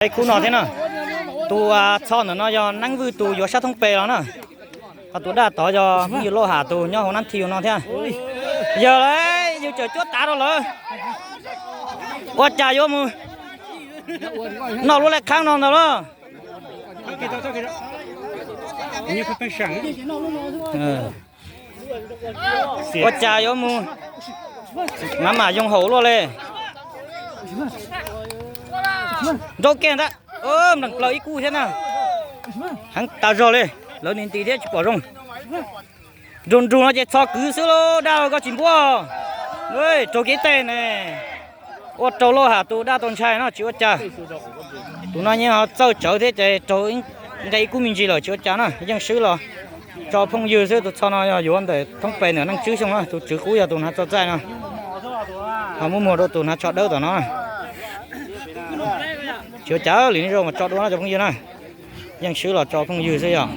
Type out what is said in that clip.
Ib khub no thiab na. Tus txho ntawm no yog Neeb Vwj tus yuav sab thoob pes los na. Ho tus daj tod yog yawg Lauj Ham tus nyob hauv Nab Thi no thiab. Yog lawm, yus tseem cuab tav rau lawm. Ua cas yuav mus noj lub laj khaab no ntag los? Ua cas yuav mus, mam mam yoo haum luaj li. Nrau kiag ntag, nplees plaws ib kub thiab na. Heev tas zog li, lawv nti nti thiab tsis pom zoo. Nrug nrug no ces txho kwv xwb lauj, daj koj tsis npuab. Raug kev teg ne. Ua rau Lauj Ham tus daj tau ntshai no tsis ua cas. Tus no yeej ho txawj tsawv thiab ces raug nqe ib kub me ntsis lawm tsis ua cas na, yeej swb los tso phooj ywg xwb. Tus txho no yog yuav ntawm thoob pes ntawm Neej Tswb Xyooj na, tus tswv qub yog tus hnav txoj txaij no. Ho muab muag rau tus hnav tsho dawb tom no. Tsis ua cas li, nej zaum mas tso dua no cov phooj ywg na. Yeej swb los tso phooj ywg xwb yog.